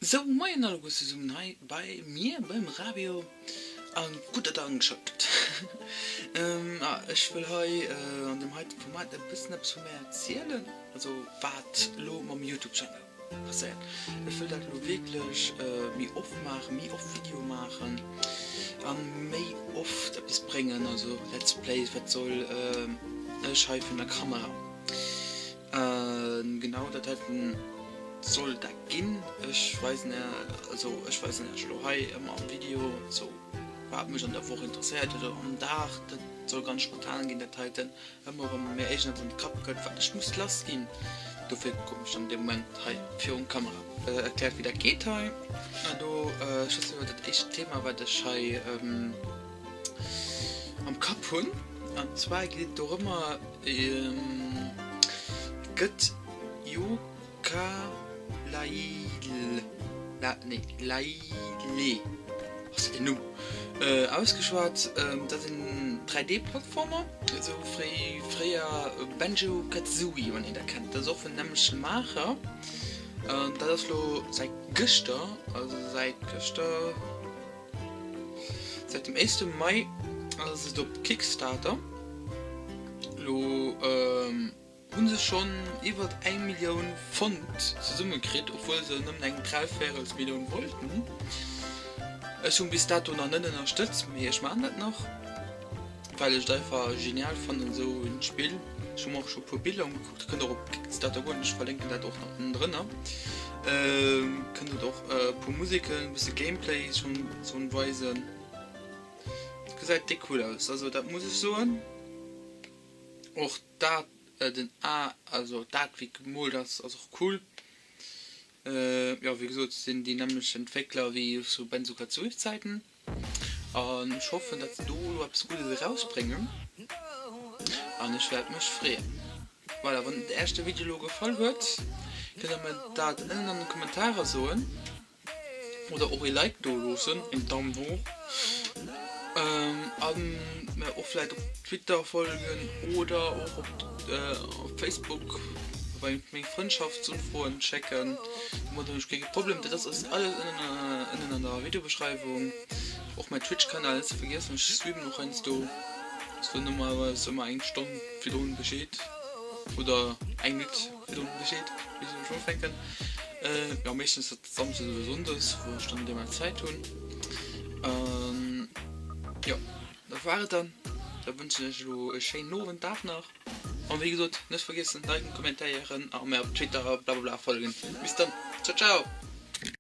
Sou, moien alleguer zesummen hei bei mir beim Radio an gutt dat der angeschalt hutt. Ech wëll hei an deem heiten Format e bëssen eppes vu mär erzielen, also wat elo mam Youtube Channel passéiert. Ech wëll dat elo wierklech méi oft maachen, méi oft Videoe maachen an méi oft eppes bréngen, also Let's Plays, wat soll ech hei vun der Kamera. Genau dat heiten soll dat ginn. Ech weisen also ech weisen iech elo hei ëmmer am Video sou wat mech an der Woch interesséiert oder am Dag. Dat soll ganz spontan ginn dat heiten. Ëmmer wann mir iergendeppes an de Kapp kënnt wat ech muss lass ginn. Dofir kommen ech dann dee Moment hei virun d'Kamera. Erkläert wéi dat geet hei. An do schwätze mir iwwer dat éischt Thema wat ech hei am Kapp hunn. An zwar geet et dorëmmer, gëtt Yooka-Laylee, nee Laylee, ass dat den Numm, ausgeschwat. Dat ass en 3D-Plattformer, esou wéi fréier Banjo-Kazooie, wann een dat kennt. Dat ass och vun den nämmlechte Maacher. An dat ass elo säit gëschter, also säit gëschter. Säit dem éischte Mai ass et op Kickstarter. Elo hu se schonn iwwert eng Millioun Pfond zesummekritt, obwuel se nëmmen eng dräivéierels Millioun wollten. Ech hunn bis dato nach net ënnerstëtzt, mee ech maachen dat nach, well ech et einfach genial fannen esou en Spill. Ech hu mer och scho puer Biller ugekuckt, kënnt och op Kickstarter goen, ech verlénken dat och nach ënnendrënner. Kënnt et och e puer Museken, e bësse Gameplay schonn weisen. Gesäit déck cool aus, also dat muss ech soen. Och dat den A, also dat wéi gemoolt ass, ass och cool. Jo wéi gesot sinn déi nämmlecht Entwéckler wéi zu Banjo Kazooie Zäiten. An ech hoffen dat se do elo eppes Guddes erausbréngen an ech wäert mech freeën. Voilà, wann Äech de Video elo gefall huet, kënnt der mir dat ënnen an de Kommentarer soen oder och ee Like do loossen, een Daumen hoch an mir och vläit op Twitter folgen oder och op Facebook bei meng Frëndschaftsunfroen schécken. Domat hunn ech kee Problem. Dat ass alles ënnen an der Videobeschreiwung. Och mäi Twitch Kanal net ze vergiessen, ech streamen och heiansdo, soen normalerweis ëmmer eng Stonn virdrun Bescheed oder eng Minutt virdrun Bescheed wéi ech ufänken. Jo meeschtens ass et Samsdes oder Sonndes wou ech dann deemol Zäit hunn. Jo dat war et dann, da wënschen ech elo e schéinen Owend, Dag nach an wéi gesot net vergiessen liken, kommentéieren a mär op Twitter blablabla folgen. Bis dann, ciao ciao.